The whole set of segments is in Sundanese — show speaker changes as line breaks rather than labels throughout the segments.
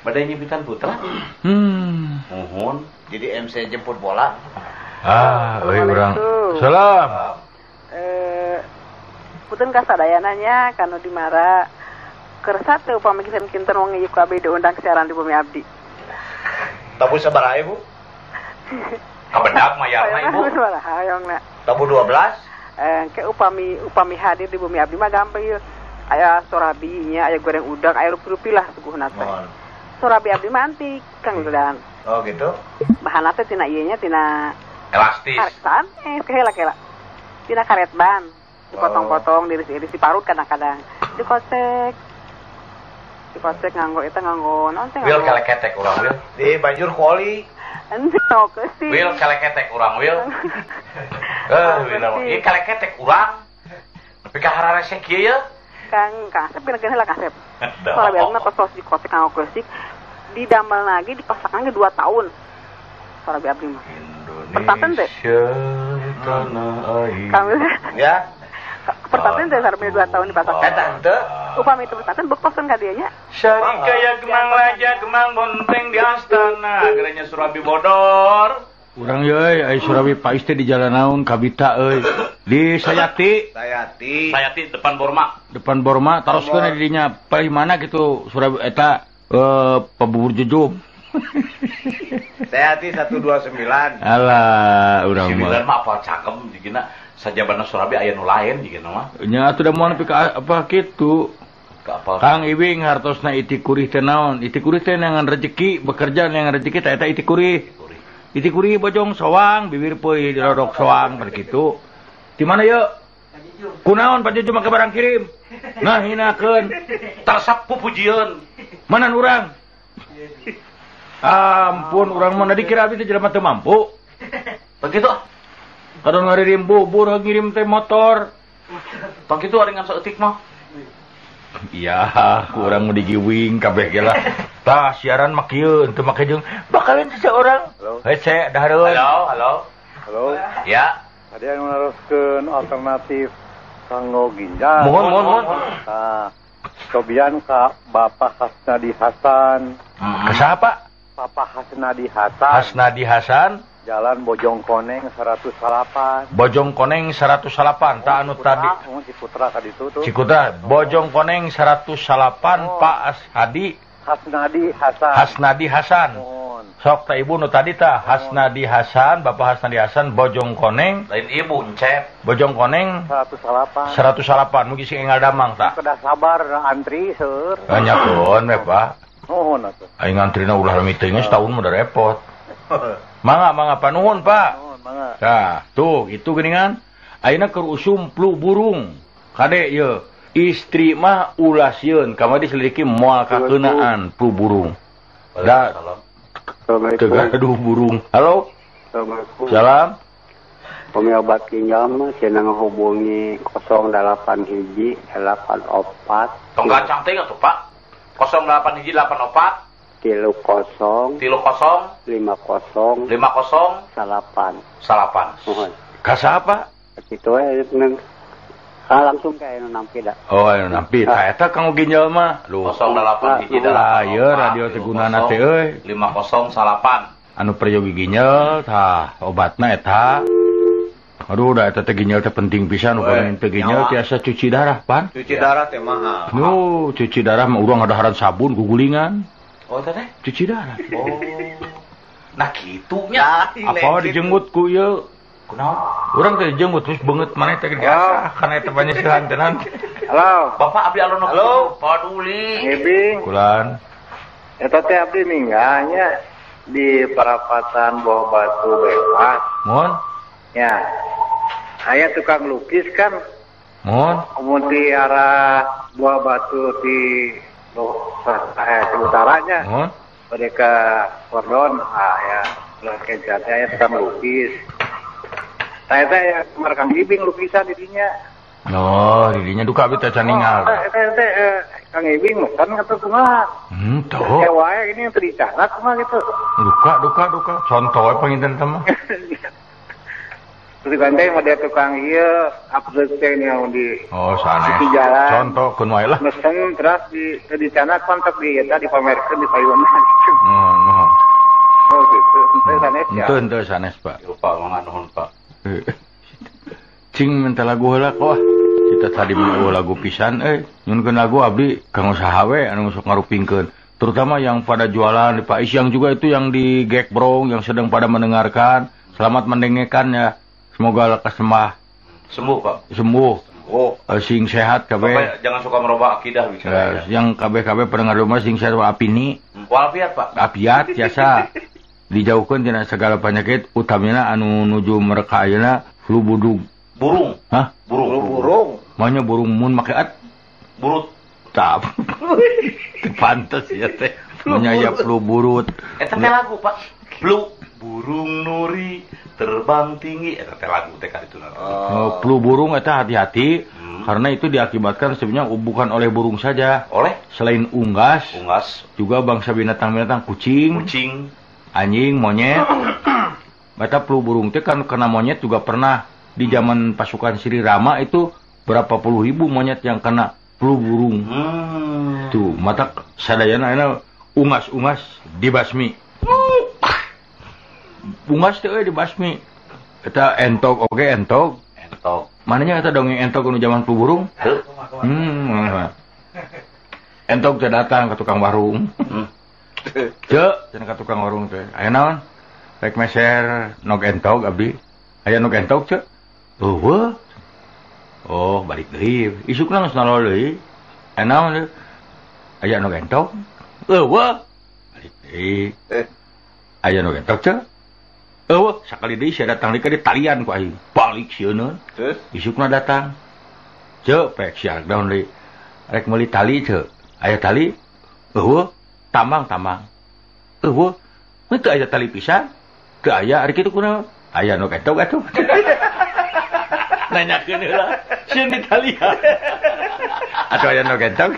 Bade nyipitan putra. Muhun.
Jadi MC jemput bola.
Ah, euy urang. Salam.
Punten kasadayana nya kanu dimara. Kersa teu upami kinten wengi ku abdi diundang siaran di bumi abdi.
Tabu sabaraha Ibu?
Kabedak mayarna Ibu.
Sabaraha hoyongna?
Tabu 12.
Ke upami hadir di bumi abdi mah gampang ieu. Aya sorabi nya, aya goreng udang, aya rupi-rupi lah suguhna teh. Sorabi abdi mah antik Kang Wildan.
Oh gitu.
Bahanna teh tina ieu nya tina
elastis.
Sanes kehela-kela. Tina karet ban, dipotong-potong, diiris-iris, diparut kadang-kadang. Dikosek. Dikosek nganggo eta nganggo naon teh?
Wil kaleketek urang Wil.
Di banjur koli.
Henteu sih.
Wil kaleketek urang Wil. Wil ieu kaleketek urang. Nepi ka hararese kieu ye.
Kang Asep kena-kena lah Kang Asep. Sorabi abdi mah tos dikosek nganggo keusik, didamel lagi dipasakan ge 2 tahun. Sorabi abdi mah. Pertaten teh.
Tanah air.
Kang
ya.
Pertaten teh sorabi 2 tahun dipasakan.
Eta henteu.
Upami itu pertaten bektosan ka dieu nya.
Sarikaya gemang raja gemang bonteng di astana, gerenya surabi bodor.
Urang ye euy, ai surabi pais teh di jalan naon kabita euy. Di Sayati.
Sayati.
Sayati depan Borma.
Depan Borma taroskeun di dinya paling mana gitu surabi eta pabubur jujub.
Sayati 129.
Alah, urang mah.
9 mah apal cangkem jigina sajabana surabi aya nu lain jigina mah.
Nya atuh da moal nepi ka apa kitu. Kang Ibing hartosna iti kurih teh naon? Iti kurih teh neangan rezeki, bekerja neangan rezeki teh eta iti kurih. Iti kurih bojong soang, bibir peuy dirodok soang kitu. Di mana ye? Kunaon Pak Juju make barang kirim? Nah hinakeun.
Tersap pupujieun.
Manan urang? Ampun urang mah dikira abdi teh jelema teu mampu.
Begitu.
Kadon ngaririm bubur ngirim teh motor.
Tong kitu ari ngan saeutik mah.
Iya, kurang mau digiwing kabeh ge lah. Tah siaran mah kieu teu make jeung bakalan seseorang. Hese dahareun.
Halo, halo.
Halo.
Ya.
Ada yang naroskeun alternatif kanggo ginjal.
Mohon, mohon, mohon.
Tah, cobian ka Bapak Hasnadi Hasan.
Ka saha, Pak?
Bapak Hasnadi Hasan.
Hasnadi Hasan.
Jalan Bojong Koneng 108.
Bojong Koneng 108 tah anu tadi.
Oh, Cikutra ka ditu tuh.
Cikutra, Bojong Koneng 108 oh. Pak Hadi
Hasnadi Hasan.
Hasnadi Hasan.
Oh.
Sok tah ibu nu tadi tah Hasnadi Hasan, Bapak Hasnadi Hasan Bojong Koneng.
Lain ibu encep.
Bojong Koneng
108.
108 mugi sing enggal damang tah.
Kedah sabar antri seur.
Banyak we, Pak.
Nuhun atuh.
Aing antrina ulah lami teuing setahun mah repot. Mangga mangga panuhun Pak.
Mangga.
Tah, tuh itu geuningan. Ayeuna keur usum flu burung. Kade ye, istri mah ulah sieun kamari diselidiki moal kakeunaan flu burung. Da teu gaduh burung. Halo.
Assalamualaikum.
Salam.
Pami obat ginjal mah cenah ngahubungi 081 84.
Tong gacang teh atuh Pak. 081 84
30
30
50
50
8
8.
Nuhun.
Ka saha Pak?
Kitu we ah langsung ka anu nampi da.
Oh anu nampi. Tah eta kanggo ginjal mah. Lho
08 hiji
8. Ieu radio teh gunana teh euy.
508.
Anu peryogi ginjal tah obatna eta. Aduh da eta teh ginjal teh penting pisan upami teu ginjal tiasa cuci darah pan.
Cuci darah teh mahal.
Nu cuci darah mah urang ngadaharan sabun gugulingan.
Oh teh
cuci darah.
Oh. Nah kitu nya.
Apa dijenggut ku ieu?
Kunaon?
Urang teh dijenggut terus beungeut maneh teh biasa kana eta panyeuhan teh nanti.
Halo.
Bapak abdi alon.
Halo.
Paduli.
Ibing.
Kulan.
Eta teh abdi ninggahnya di perapatan Buah Batu Bebas.
Mohon.
Ya. Aya tukang lukis kan.
Mohon.
Mun di arah Buah Batu di utaranya.
Mohon.
Mereka kordon, ya, kenjatnya ya tukang lukis. Saya teh ya kamar Kang Ibing lukisan didinya.
Oh, didinya duka abdi teh can ningal.
Teh teh Kang Ibing mesen atau kumaha?
Henteu.
Ya wae ini yang teu dicatat kumaha gitu.
Duka duka duka. Contoh we panginten teh mah.
Tukang teh model tukang ieu upgrade teh yang di
oh sanes.
Di jalan.
Contoh keun wae lah.
Mesen terus di sana kontak di eta dipamerkeun di payunan gitu.
Nuhun.
Oh gitu. Henteu sanes ya.
Henteu sanes Pak.
Yo Pak, mangga nuhun Pak.
Cing minta lagu heula kok. Kita tadi mau lagu pisan euy. Nyunkeun lagu abdi kanggo saha we anu sok ngarupingkeun. Terutama yang pada jualan di Pak Isyang juga itu yang di Gekbrong yang sedang pada mendengarkan. Selamat mendengarkan ya. Semoga lekas sembuh.
Sembuh, Pak.
Sembuh.
Oh,
sing sehat kabeh.
Bapak jangan suka merubah akidah bisa.
Ya, yang kabeh-kabeh pendengar rumah sing sehat apini.
Walafiat, Pak.
Apiat jasa. Dijauhkan tina segala penyakit utamina anu nuju mereka ayeuna flu budug.
Burung.
Hah?
Burung.
Burung.
Maunya burung mun make at
burut.
Tap. Pantes ya teh. Menyayap flu burut.
Eta teh lagu, Pak. Flu burung nuri terbang tinggi eta teh lagu teh ka ditu.
Oh, flu burung eta hati-hati karena itu diakibatkan sebenarnya bukan oleh burung saja.
Oleh
selain unggas, juga bangsa binatang-binatang kucing, anjing, monyet. Eta flu burung teh kan kena monyet juga pernah di zaman pasukan Sri Rama itu berapa puluh ribu monyet yang kena flu burung. Tuh, mata sadayana ayeuna ungas-ungas dibasmi. Ungas teh euy dibasmi. Eta entok oge entok.
Entok.
Mananya eta dongeng entok nu zaman flu burung?
Heuh.
Entok teh datang ke tukang warung. Ceuk, cenah ka tukang warung teh. Aya naon? Rek meser nog entok abdi. Aya nog entok ceuk. Eueuh. Oh, balik deui. Isukna geus nalol deui. Aya naon deui? Aya nu entok. Eueuh. Balik deui. Aya nu entok ceuk. Eueuh, sakali deui sia datang deui ka di talian ku aing. Balik sieun.
Terus
isukna datang. Ceuk, pek sia daun deui. Rek meuli tali ceuk. Aya tali? Eueuh, tambang-tambang. Eueuh, teu aya tali pisan. Teu aya ari kitu kunaon? Aya nu entok atuh. Nanyakeun heula sieun di talian. Atuh aya nu entok.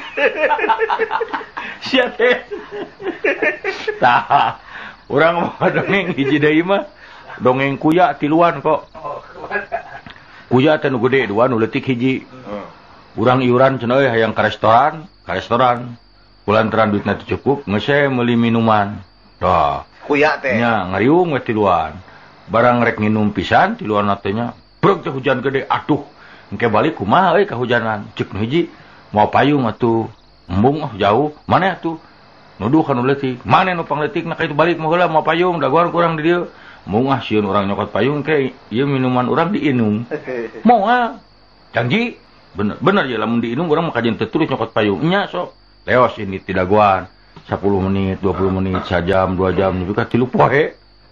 Sia teh. Tah, urang mah dongeng hiji deui mah dongeng kuya tiluan kok. Kuya teh nu gede dua nu leutik hiji. Urang iuran cenah euy hayang ka restoran, Kulantaran duitna teu cukup, geus we meuli minuman. Tah,
kuya teh.
Nya ngariung we tiluan. Barang rek nginum pisan tiluan teh nya. Breg teh hujan gede, aduh. Engke balik kumaha euy kahujanan. Ceuk nu hiji, mau payung atuh. Embung ah jauh, mana atuh? Nuduh ka nu leutik. Mane nu pangleutikna ka itu balik mah heula mau payung dagoan kurang di dieu. Embung ah sieun urang nyokot payung ke ieu minuman urang diinum. Moal. Janji bener bener ya lamun diinum urang mah kajeun teu terus nyokot payung. Nya sok. Leos ini ti dagoan. 10 menit, 20 menit, sajam, 2 jam nepi ka 3 poe.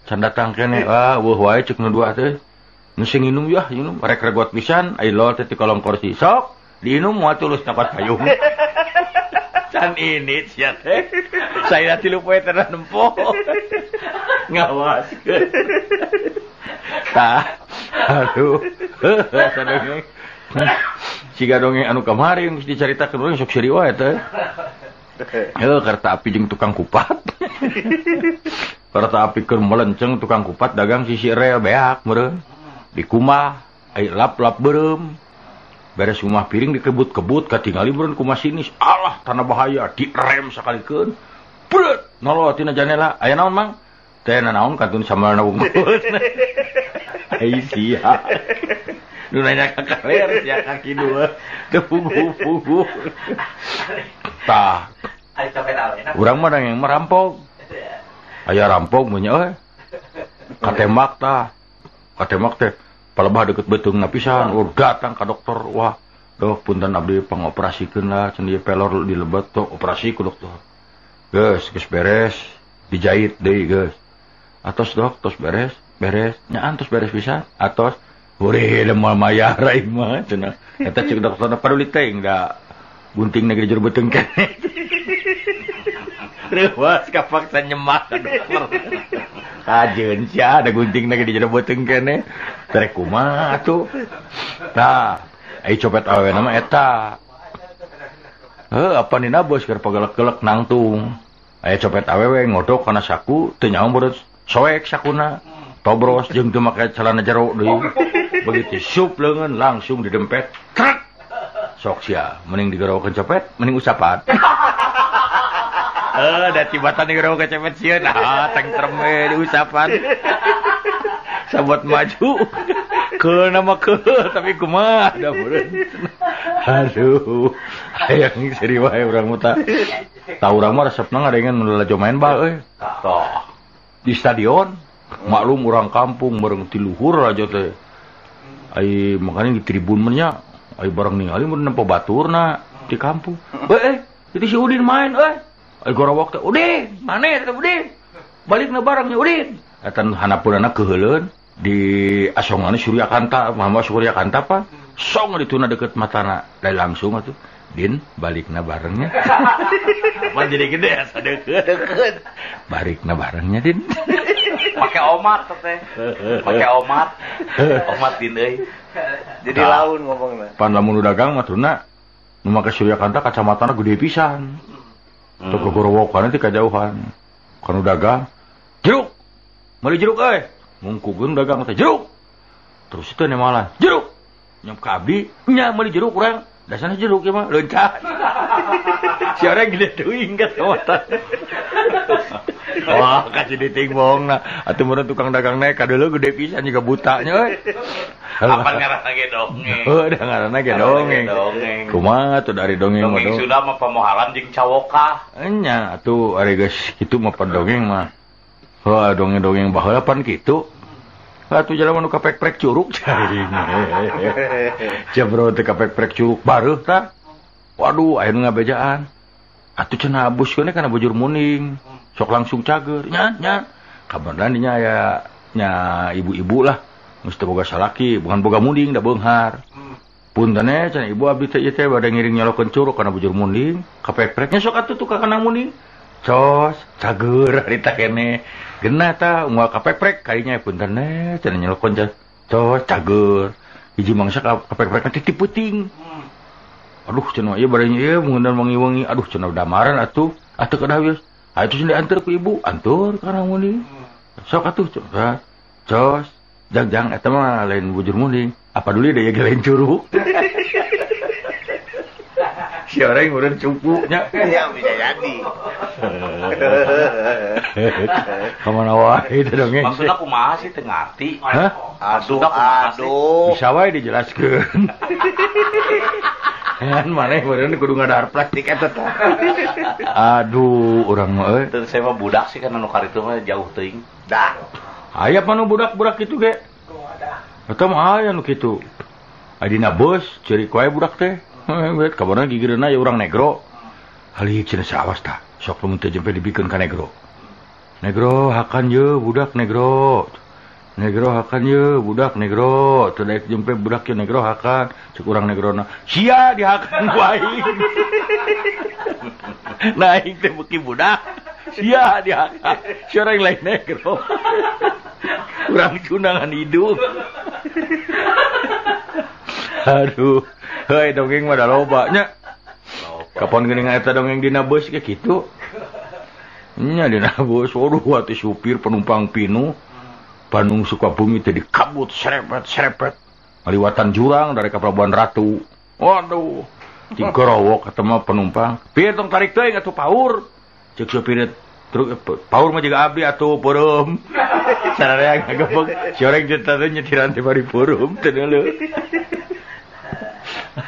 Can datang keneh. Ah, weuh wae ceuk nu dua teh. Nu sing nginum yah, nginum rek regot pisan, ai lol teh ti kolong kursi. Sok, diinum moal tulus nyokot payung. Can ini sia teh. Saya 3 poe teh nempo. Ngawaskeun. Tah, aduh. Asa dongeng. Siga dongeng anu kamari geus dicaritakeun urang sok seuri wae teh. Heuh, kereta api jeung tukang kupat. Kereta api keur melenceng tukang kupat dagang sisi rel beak meureun. Dikumah, ai lap-lap beureum. Beres rumah piring dikebut-kebut katingali meureun ku masinis. Alah, tanah bahaya direm sakalikeun. Brut, nolol tina janela. Aya naon, Mang? Teh nanaon kantun sambalna wungkul. Ai sia. Nu nanya ka kaler sia kaki dua. Teu puguh-puguh. Tah. Urang mah yang merampok. Aya rampok mun nya euy. Katembak tah. Katembak teh palebah deket beuteungna pisan. Oh, datang ka dokter. Wah, dok punten abdi pangoperasikeun lah cenah ieu pelor dilebet tok operasi ku dokter. Geus, geus beres, dijahit deui geus. Atos dok, tos beres, beres. Nyaan tos beres pisan. Atos hore moal mayar aing mah cenah. Eta ceuk dokterna paduli teuing da gunting negeri jero beuteung keneh. Reuwas kapaksa nyemak ka dokter. Kajeun sia ada gunting negeri jero beuteung keneh. Terek kumaha atuh. Tah, ai copet awewe mah eta. Heuh, apa nina bos keur pagelek-gelek nangtung. Aya copet awewe ngodok kana saku teu nyaho beureuh soek sakuna. Tobros jeung teu make celana jero deui. Begitu sup leungeun langsung didempet. Trek. Sok sia, mending digorowokeun copet, mending usapan. Da tibatan digorowokeun copet sieun. Ah, tengtrem we diusapan. Sabot maju. Keul nama keul tapi kumaha da meureun. Aduh, hayang seuri wae urang mah tah. Tah urang mah resepna ngadengeun mun lalajo main bal euy.
Toh.
Di stadion, maklum urang kampung bareng ti luhur aja teh. Ai makanya di tribun mah nya ai bareng ningali mun nempo baturna di kampung. Itu si Udin main euy. Ai gorowok teh, "Udin, maneh teh Udin." Balikna bareng nya Udin. Eta hanapeunana keuheuleun di asongan Suryakanta, Muhammad Suryakanta pa. Song dituna deket matana, da langsung atuh. Din, balikna barengnya. Apa jadi gede asa deket.
Deket.
Balikna barengnya, Din.
Pakai omat teh. Pakai omat. Omat din euy.
Jadi laun ngomongna.
Pan lamun nu dagang mah tuna nu make Suryakanta kacamatana gede pisan. Teu gogorowokan teh kajauhan. Kanu dagang jeruk. Meuli jeruk euy. Mungkugeun dagang teh jeruk. Terus teh nemalan jeruk. Nyam ka abdi nya meuli jeruk urang. Dasarna jeruk ieu mah leunca. Si orang gede teuing kacamata. Wah, kasih diting bohongna. Atuh meureun tukang dagang naik kadeuleu gede pisan juga butanya euy.
Apa ngaranna ge dongeng?
Heuh, da ngaranna ge dongeng. Kumaha tuh dari dongeng mah.
Dongeng sudah mah pamohalan jeung cawokah.
Enya atuh ari geus kitu mah dongeng mah. Heuh, dongeng-dongeng baheula pan kitu. Atuh jalma nu kapek-prek curug cai. Jabro teh kapek-prek curug bareuh tah. Waduh, aya nu ngabejaan. Atuh cenah abuskeun kana bujur muning. Sok langsung cager nya nya. Kabarna dinya aya nya ibu-ibu lah. Geus teu boga salaki, bukan boga munding da beunghar. Punten eh cenah ibu abdi teh ieu teh bade ngiring nyolokeun curug kana bujur munding. Kapek-preknya sok atuh tuh ka kana munding. Cos, cager harita kene. Genah tah unggal kapek-prek kadinya punten eh cenah nyolokeun cos, cager. Hiji mangsa kapek-prek teh ti peuting. Aduh cenah ieu bade ieu mungeundan wangi-wangi. Aduh cenah damaran atuh. Atuh kedah wios. Atuh cenah diantar ku ibu, antur kana munding. Sok atuh cos. Jang-jang eta mah lain bujur munding. Apa dulu deh ya lain curug. Si orang meureun cupu nya.
Ya bisa jadi.
Kamana wae teh dongeng.
Maksudna kumaha sih teu ngarti.
Hah?
Aduh, aduh.
Bisa wae dijelaskeun. Kan maneh meureun kudu ngadahar praktik eta teh. Aduh, urang mah euy.
Teu saya mah budak sih kana nu karitu mah jauh teuing.
Dah.
Aya panu budak-budak kitu ge. Eta mah aya nu kitu. Adina bus ceurik wae budak teh. Heuh, kabarna gigireunna ya urang negro. Halik cenah sawas tah. Sok lamun teu jempe dibikeun ka negro. Negro hakan ye budak negro. Negro hakan ye budak negro. Teu daek jempe budak ye negro hakan. Cek urang negrona, sia dihakan ku aing. Nah aing teh beuki budak. Sia dihakan. Si orang lain negro. Urang cundangan hidup. Aduh, heuy dongeng mah da loba nya. Kapan geuning eta dongeng dina bus ge kitu. Nya dina bus, waduh atuh supir penumpang pinuh. Bandung Sukabumi teh dikabut serepet-serepet. Ngaliwatan jurang dari ka Pelabuhan Ratu. Waduh, digorowok eta mah penumpang. Pir tong tarik teuing atuh paur. Cek supir truk paur mah juga abdi atuh peureum. Sararea ngagebeg si orang teh teh nyetiran teh bari peureum teh leuh.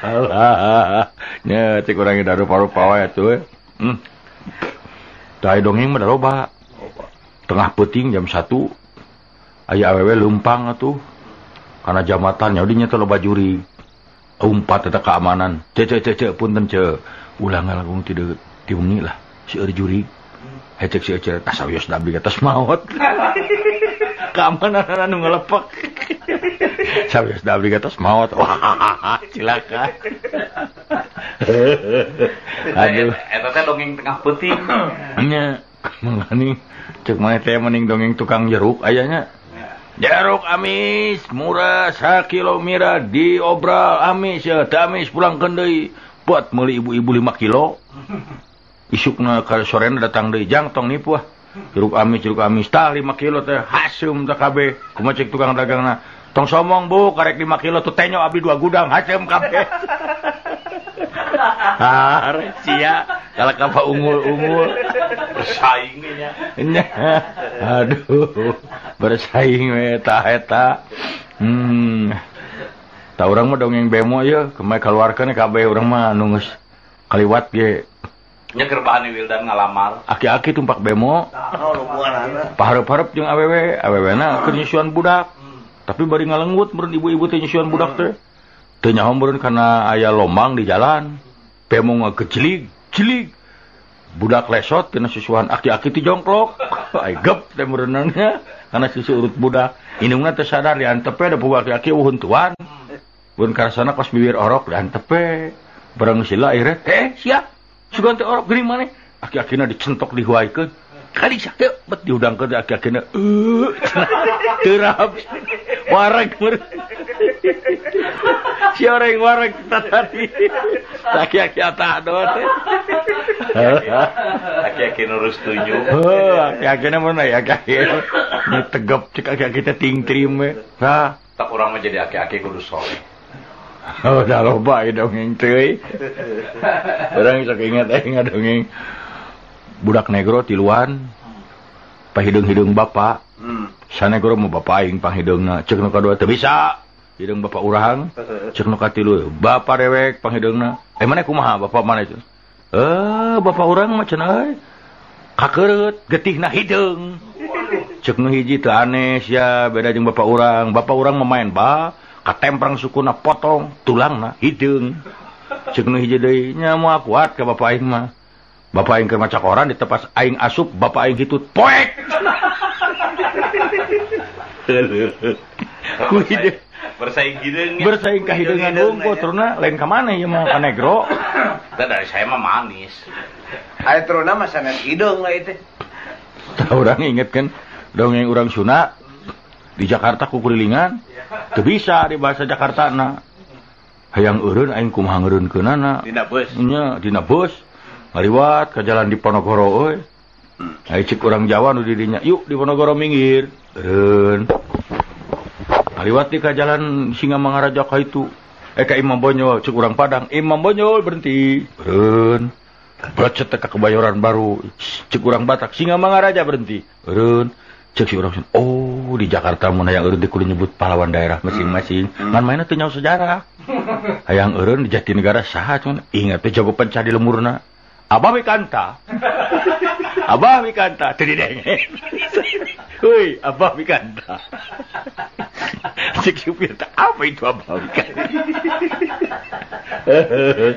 Alah, nya cek urang ge darupa-rupa wae atuh. Tah dongeng mah da loba. Tengah peuting jam 1 aya awewe leumpang atuh. Kana jamatan nya dinya teh loba juri. Umpat eta keamanan. Ceu ceu ceu punten ceu. Ulah ngalangkung ti ti wengi lah. Seueur juri. Hecek si ece tas sawios da abdi atas maot. Keamanan anu ngelepak. Sawios da abdi atas maot. Wah, cilaka. Aduh,
eta teh dongeng tengah peuting.
Nya, mangani cek maneh teh mending dongeng tukang jeruk ayanya. Jeruk amis murah sakilo mira diobral amis ya, teu amis pulangkeun deui. Buat meuli ibu-ibu 5 kilo. Isukna ka sorena datang deui jang tong nipu ah. Jeruk amis tah 5 kilo teh haseum teh kabeh. Kumaha cek tukang dagangna? Tong somong bu, karek 5 kilo tuh tenyo abdi 2 gudang haseum kabeh. Ah, sia, kalau ka unggul-unggul
bersaing nya.
Aduh, bersaing we tah eta. Tah urang mah dongeng bemo ye, kemai kaluarkeun kabeh urang mah nu geus kaliwat ge.
Nya keur bahan Wildan ngalamar.
Aki-aki tumpak bemo. Pahareup-hareup jeung awewe, awewena keur nyusuan budak. Tapi bari ngalenggut meureun ibu-ibu teh nyusuan budak teh. Teu nyaho meureun kana aya lomang di jalan. Bemo ngagejlig, jlig. Budak lesot tina susuan aki-aki teh jongklok. Ai gep teh meureunna kana susu urut budak. Indungna teu sadar diantep we da puguh aki-aki huntuan. Mun karasana kos bibir orok diantep we. Barang sila akhirnya teh sia. Sugan teh orok geuning maneh. Aki-akina dicentok dihuaikeun. Kali sakit bet dihudangkeun aki-akina. Terap wareg si orang wareg tadi aki-aki atah teh.
Aki-aki nurus tunjuk.
Heuh, aki-akina mun aya aki-aki tegep cek aki-aki teh tingtrim we. Tah,
tak urang mah jadi aki-aki kudu soleh.
Oh, dah loba ieu dongeng teuy. Urang sok ingat aing ngadongeng budak negro tiluan pahideung-hideung bapak. Sanegro mah bapak aing panghideungna, ceuk nu kadua teu bisa. Hideung bapak urang, ceuk nu katilu bapak dewek panghideungna. Eh maneh kumaha bapak maneh itu? Bapak urang mah cenah euy. Kakeureut getihna hideung. Ceuk nu hiji teu aneh sia beda jeung bapak urang. Bapak urang mah main ba, katemprang sukuna potong tulangna hideung. Ceuk nu hiji deui nya moal kuat ka bapak aing mah. Bapak aing keur maca koran ditepas aing asup, bapak aing hitut poek. Ku hideung
bersaing hideung.
Bersaing ka hideungan hungkul teruna lain ka maneh ieu mah ka negro.
Tah dari saya mah manis.
Aya teruna mah sanes hideung lah itu.
Tah urang inget kan dongeng urang Sunda di Jakarta kukurilingan teu bisa di bahasa Jakarta na. Hayang eureun aing kumaha ngeureunkeunana.
Dina beus.
Nya dina beus. Ngaliwat ke jalan di Ponorogo euy. Ai cek urang Jawa nu di dinya, yuk di Ponorogo minggir. Eureun. Ngaliwat di ka jalan Singamangaraja ka itu. Ka Imam Bonjol cek urang Padang, Imam Bonjol berhenti. Eureun. Blecet ka Kebayoran Baru, cek urang Batak, Singamangaraja berhenti. Eureun. Cek si urang, oh di Jakarta mun hayang eureun teh kudu nyebut pahlawan daerah masing-masing. Ngan mainna teu nyaho sejarah. Hayang eureun di Jatinegara saha cuman ingat teh jago pencah di lemurna. Abah Wikanta. Abah Wikanta teu didenge. Heuy, Abah Wikanta. Cek supir teh apa itu Abah Wikanta?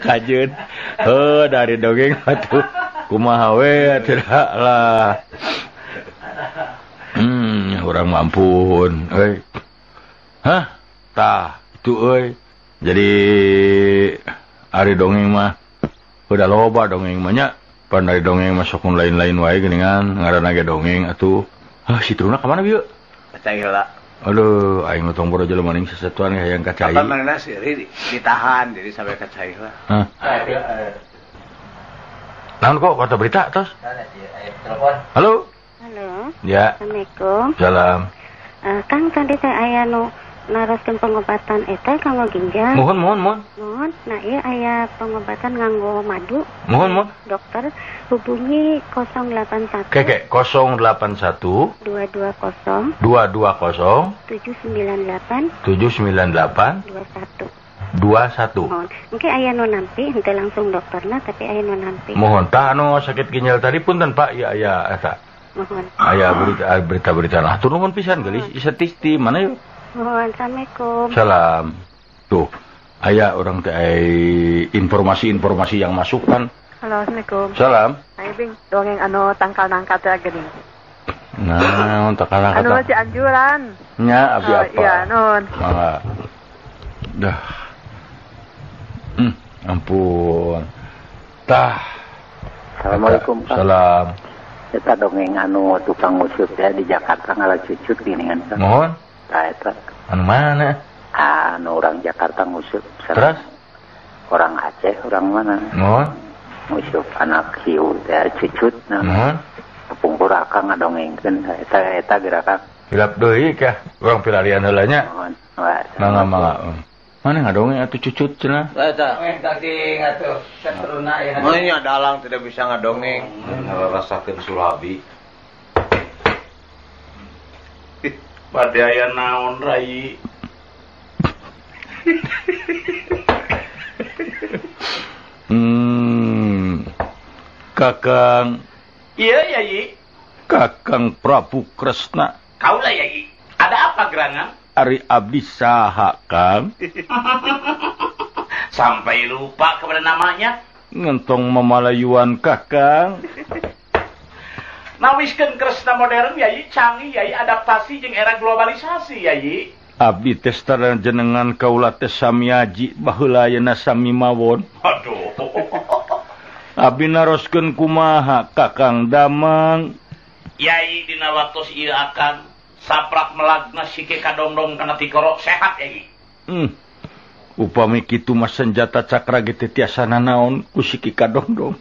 Kajeun. Heuh dari dongeng atuh kumaha we atuh lah. Urang mampun euy. Hah? Tah, itu euy. Jadi ari dongeng mah udah loba dongeng mah nya. Pan dari dongeng mah sok lain-lain wae geuningan ngaranna ge dongeng atuh. Hah, si Truna ka mana bieu?
Kacai heula.
Aduh, aing mah tong boro jelema ning sesetuan hayang kacai.
Kapan manehna seuri ditahan jadi sampai kacai heula.
Hah. Naon kok kata berita tos?
Telepon.
Halo.
Halo.
Ya.
Assalamualaikum.
Salam.
Kang tadi teh aya nu naroskeun pengobatan eta kanggo ginjal.
Mohon, mohon, mohon.
Mohon. Nah, ieu aya pengobatan nganggo madu.
Mohon, mohon.
Dokter hubungi 081.
Keke 081
220
220
798
798
21.
21.
Mohon. Mungkin aya nu nampi henteu langsung dokterna tapi aya nu nampi.
Mohon tah anu sakit ginjal tadi punten Pak, ieu aya eta.
Mohon.
Aya berita-berita lah. Tur nuhun pisan geulis isetisti mana yuk?
Mohon, assalamualaikum.
Salam. Tuh, aya orang teh informasi-informasi yang masuk kan.
Halo, assalamualaikum.
Salam.
Ayo bing, dongeng anu tangkal nangka teh geuning.
Nah, tangkal nangka.
Anu Cianjuran.
Nya abdi apa?
Iya, nun.
Mangga. Dah. Ampun. Tah.
Assalamualaikum.
Salam.
Eta dongeng anu tukang ngusut ya di Jakarta ngalah cucut gini kan.
Mohon.
Tah eta.
Anu mana?
Anu orang Jakarta ngusut.
Terus?
Orang Aceh, orang mana?
Mohon.
Ngusut anak hiu ya cucut. Nah.
Mohon.
Pungkur akang ngadongengkeun eta eta gerakan.
Hilap deui kah? Urang pilarian heula nya.
Mohon.
Mangga mangga. Mana ngadongeng atuh cucut cenah?
Eta.
Daging atuh sateruna ya.
Meunya dalang tidak bisa ngadongeng.
Ngarasakeun sulabi. Bade aya naon rai?
Kakang.
Iya Yayi.
Kakang Prabu Kresna.
Kaula Yayi. Ada apa gerangan?
Ari abdi saha Kang?
Sampai lupa kepada namanya.
Ngentong mamalayuan Kakang.
Nawiskeun Kresna modern Yayi, canggih Yayi, adaptasi jeung era globalisasi Yayi.
Abdi teh jenengan kaula teh sami aji baheula ayeuna sami mawon.
Aduh.
Abdi naroskeun kumaha Kakang Damang?
Yayi dina waktos ieu akan saprak melagna sike kadongdong kana tikoro sehat Yayi.
Upami kitu mah senjata cakra ge teu tiasa nanaon ku siki kadongdong.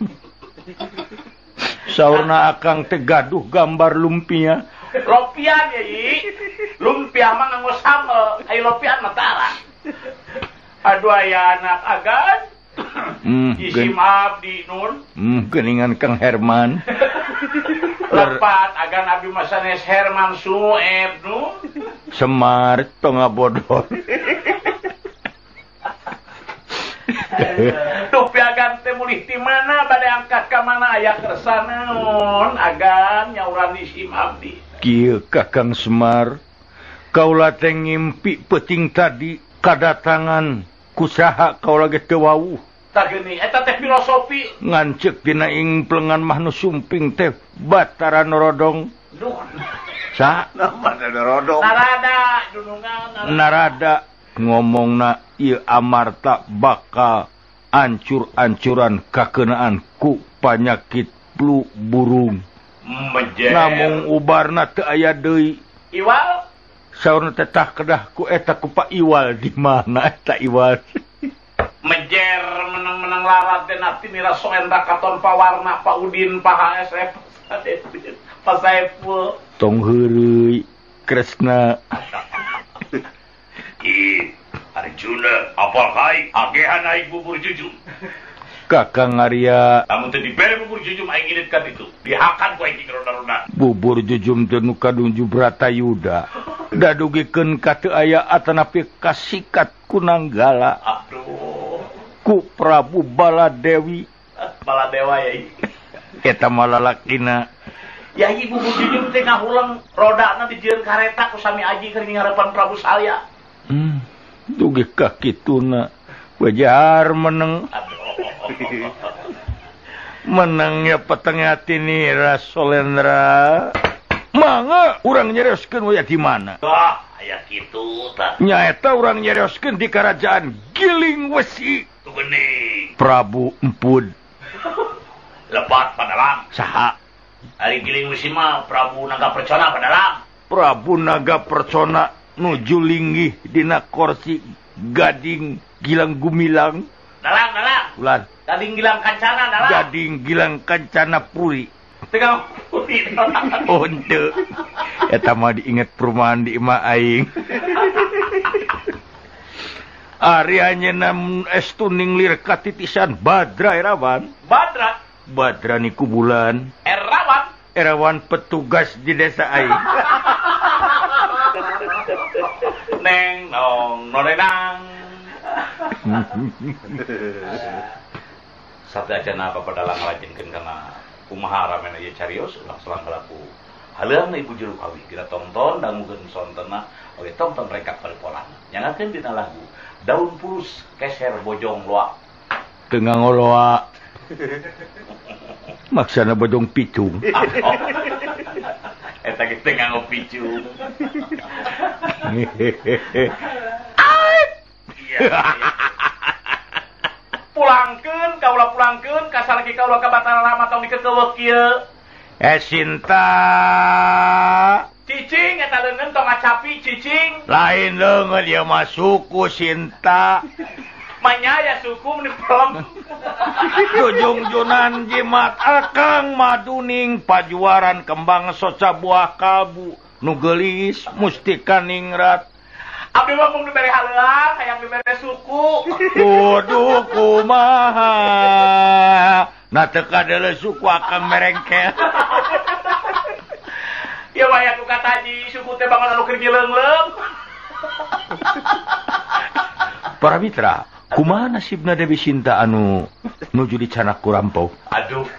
Saurna akang teh gaduh gambar lumpia.
Lopian Yayi. Lumpia mah nganggo sambel, ai lopian mah tara. Aduh aya anak agan. Isim abdi nun.
Geuningan Kang Herman.
Lepat agan abdi mah sanes Herman Sueb nu.
Semar tong ngabodor.
Duh piagan teh mulih ti mana bade angkat ka mana aya kersa naon agan nyauran isim abdi.
Kieu Kakang Semar, kaula teh ngimpi peuting tadi kadatangan kusaha kaula ge teu wawuh.
Tah geuning eta teh filosofi
ngancek dina ingplengan mah nu sumping teh Batara Norodong.
Duh.
Sa
Narodong.
Narada dunungan
Narada ngomongna ieu Amarta bakal ancur-ancuran kakeunaan ku panyakit flu burung.
Mejer.
Namung ubarna teu aya deui.
Iwal
saurna teh tah kedah ku eta ku Pak Iwal di mana eta Iwal.
Mejer menang-menang larat teh nati nira soen rakaton pawarna Pak Udin Pak HSF Pak Saiful.
Tong heureuy Kresna.
Ih, Arjuna, apal kai agehan aing bubur jujum.
Kakang Arya,
lamun teu dibere bubur jujum aing ngirit ka ditu. Dihakan ku aing roda-roda.
Bubur jujum teh nu kadungju Bratayuda. Dadugikeun ka teu aya atanapi kasikat ku Nanggala.
Aduh.
Ku Prabu Baladewi.
Baladewa Yai.
Eta mah lalakina.
Yai bubur jujum teh ngahuleng rodana dijieun kareta ku sami aji keur ngarepan Prabu Salya.
Dugi ka kituna wajar meneng. Menangnya peteng hati nira Solendra. Mangga urang nyerioskeun we di mana?
Wah, aya kitu tah.
Nyaeta urang nyerioskeun di kerajaan Giling Wesi.
Tu geuning.
Prabu Empud.
Lepat padalang.
Saha?
Ari Giling Wesi mah Prabu Naga Percona padalang.
Prabu Naga Percona nuju linggih dina kursi gading Gilang Gumilang.
Dalang, dalang.
Ulan.
Gading Gilang Kancana, dalang.
Gading Gilang Kancana Puri.
Tengah Puri.
Oh, henteu. Eta mah diinget perumahan di imah aing. Ari anjeunna estu ninglir katitisan Badra Erawan.
Badra.
Badra niku bulan.
Erawan.
Erawan petugas di desa aing.
Neng nong norenang. Satu aja apa padalang ngalajengkeun kana kumaha ramena ieu carios ulah selang laku. Haleungna ibu juru kawih kita tonton dangukeun sontena oge tonton rekap paripolana. Nyangakeun dina lagu Daun Pulus Keser Bojong Loak.
Teu ngangoloa. Maksana bojong picung.
Eta ge teu nganggo picung. Pulangkeun kaula pulangkeun ka salaki kaula ka Batara Rama tong dikekeuweuk kieu.
Sinta
cicing eta leungeun tong ngacapi cicing.
Lain leungeun ieu mah suku Sinta.
Manya ya suku mun pelem.
Jujung-junan jimat akang maduning pajuaran kembang soca buah kalbu nu geulis mustika ningrat.
Abdi mah mung dibere haleuang, hayang dibere suku.
Kudu kumaha. Nah teu kadeuleu suku akang merengkel.
Ya waya ku kataji suku teh bangun anu keur nyeleungleung.
Para mitra, kumaha nasibna Dewi Sinta anu nuju dicanak ku rampok?
Aduh,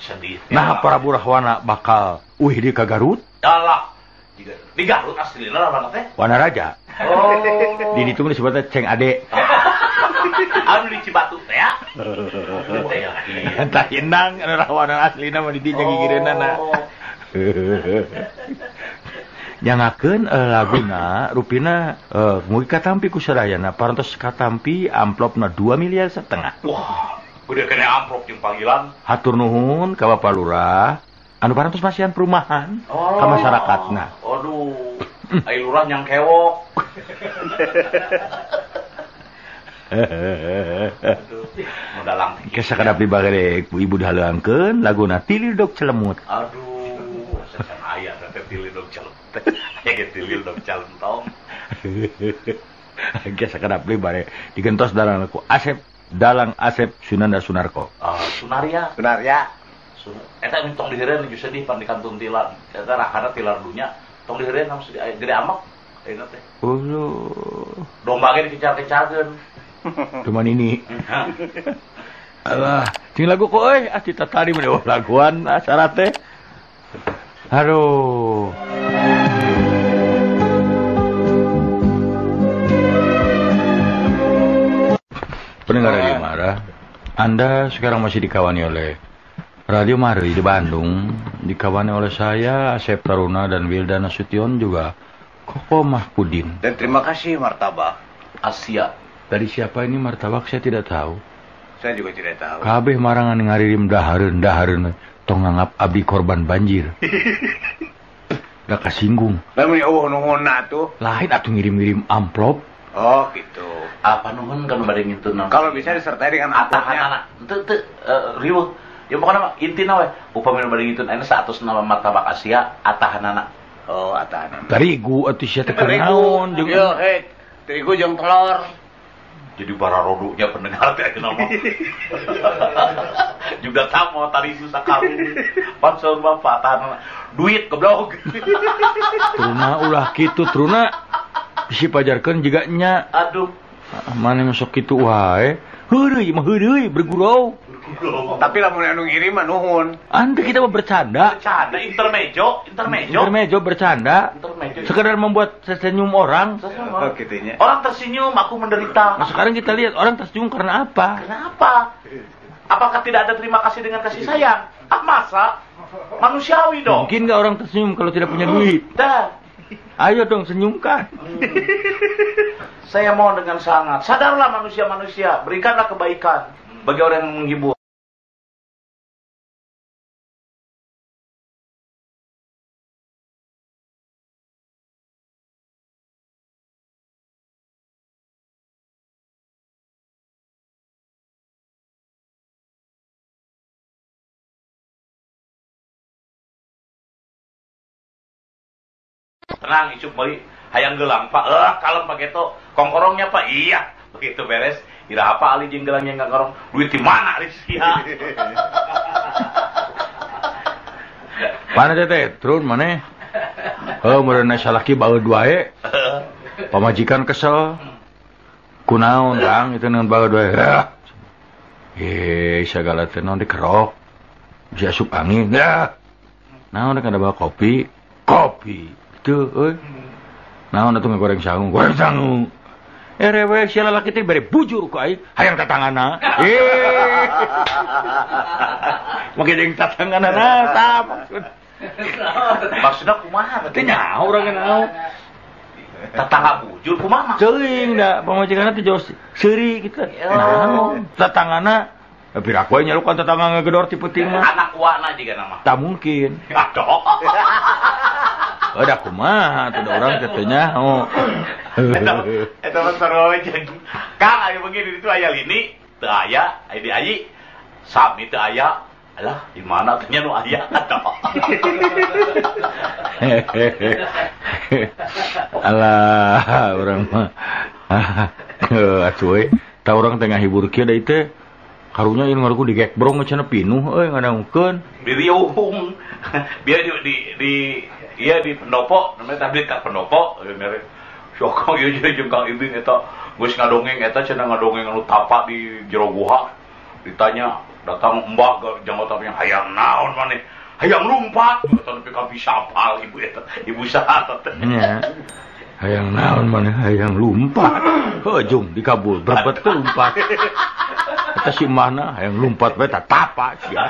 sedih.
Nah, Prabu Rahwana bakal uih di ka Garut?
Alah, di Garut aslina Rahwana teh.
Wanaraja.
Oh.
Di ditu mah disebutna Ceng Ade.
Anu di Cibatu teh ya.
Entah indang anu Rahwana aslina mah di dinya gigireunana. Nyangakeun laguna rupina mugi katampi ku sadayana parantos katampi amplopna 2,5 miliar.
Wah, gede kene amplop jeung panggilan.
Hatur nuhun ka Bapak Lurah anu parantos masihan perumahan ka masyarakatna.
Aduh, ai lurah nyang kewok. Aduh, modalang.
Kesakedap dibare ku ibu dihaleuangkeun laguna Tilil Dog Celemut.
Aduh, sacan aya teh Tilil Dog Celemut. Ya ge Tilil Dog Celentong.
Kesakedap dibare digentos dalang ku Asep Dalang Asep Sunanda Sunarko.
Sunarya.
Sunarya.
Eta tong diheureun jeung sedih pan di kantun tilar. Eta rahana tilar dunya tong diheureun langsung gede amak ayeuna teh.
Uluh.
Domba ge dikecar-kecarkeun.
Cuman ini. Alah, cing lagu kok euy, ah ditatari mah laguan acara teh. Aduh. Pendengar Radio Mara, Anda sekarang masih dikawani oleh Radio Mari di Bandung, dikawani oleh saya Asep Taruna dan Wilda Nasution juga Koko Mahpudin.
Dan terima kasih martabak
Asia.
Dari siapa ini martabak saya tidak tahu.
Saya juga tidak tahu.
Kabeh marangan ngaririm dahareun dahareun tong nganggap abdi korban banjir. Da kasinggung.
Lamun eueuh nuhunna atuh.
Lain atuh ngirim-ngirim amplop.
Oh gitu.
Apa nuhun kan bade ngintun.
Kalau bisa disertai dengan
atahanana. Teu teu riweuh. Ya pokona mah intina we upami bade ngintun ayeuna 106 martabak Asia atahanana.
Oh, atahanana.
Terigu atuh sia teh naon jeung
ieu hek. Terigu jeung telur.
Jadi bararodunya pendengar teh ayeuna mah. Juga tamo tarigu sakarung. Pansel bapak atahanana. Duit goblok.
Truna ulah kitu truna. Bisi pajarkeun jiga nya.
Aduh.
Mana masuk kitu wae. Heureuy mah heureuy bergurau.
Tapi lamun anu ngirim mah nuhun.
Ante kita mah bercanda.
Bercanda intermejo, intermejo.
Intermejo bercanda.
Intermejo.
Sekedar membuat senyum orang.
Oh, gitunya.
Orang tersenyum, aku menderita.
Nah, sekarang kita lihat orang tersenyum karena apa?
Kenapa? Apakah tidak ada terima kasih dengan kasih sayang? Ah masa? Manusiawi dong.
Mungkin nggak orang tersenyum kalau tidak punya duit?
Dah.
Ayo dong senyumkan.
Saya mohon dengan sangat. Sadarlah manusia-manusia, berikanlah kebaikan bagi orang yang menghibur. Tenang, isuk beli hayang gelang pak, kalem pak Geto, kongkorongnya pak, iya, begitu beres, ira apa ali jeung gelang yang kongkorong, duit di mana ali sia?
Mana teh, turun mana? Oh, meureun salaki baeud wae, pamajikan kesel, kunaon Kang itu dengan baeud wae, segala teh naon dikerok, bisa asup angin, ya, naon rek ada bawa kopi, kopi. Tuh, euy. Naon atuh ngagoreng sangu, goreng sangu. Rewe sia lalaki teh bere bujur ku aing, hayang tatangana. Make jeung tatangana tah maksud.
Maksudna kumaha?
Teh nyaho urang naon.
Tatangga bujur kumaha?
Teuing da pamajikanna teh jauh seuri kitu. Naon tatangana piraku we nyalukan tatangga ngagedor ti peuting mah.
Anak wana jiga nama.
Tak mungkin.
Aduh.
Udah kumaha tuh orang katanya oh.
Eta mah sarua we jeung Kang aya begini ditu aya lini teu aya, aya di ayi sami teu aya. Alah, di mana teh nya nu aya atuh.
Alah, urang mah. Atuh we, tah urang teh ngahibur kieu da ieu teh. Karunya ieu ngaruku digekbrong cenah pinuh euy ngadangukeun.
Di riung. Biar di iya di pendopo, namanya tablik ka pendopo, sok ieu jeung Kang Ibing eta geus ngadongeng eta cenah ngadongeng anu tapa di jero guha. Ditanya, datang mbah janggotan hayang naon maneh? Hayang lumpat, eta nepi ka bisa apal ibu eta, ibu saha teh.
Nya. Hayang naon maneh hayang lumpat. Heuh jung dikabul berbet teh lumpat. Eta si mana hayang lumpat bae tah tapa sia.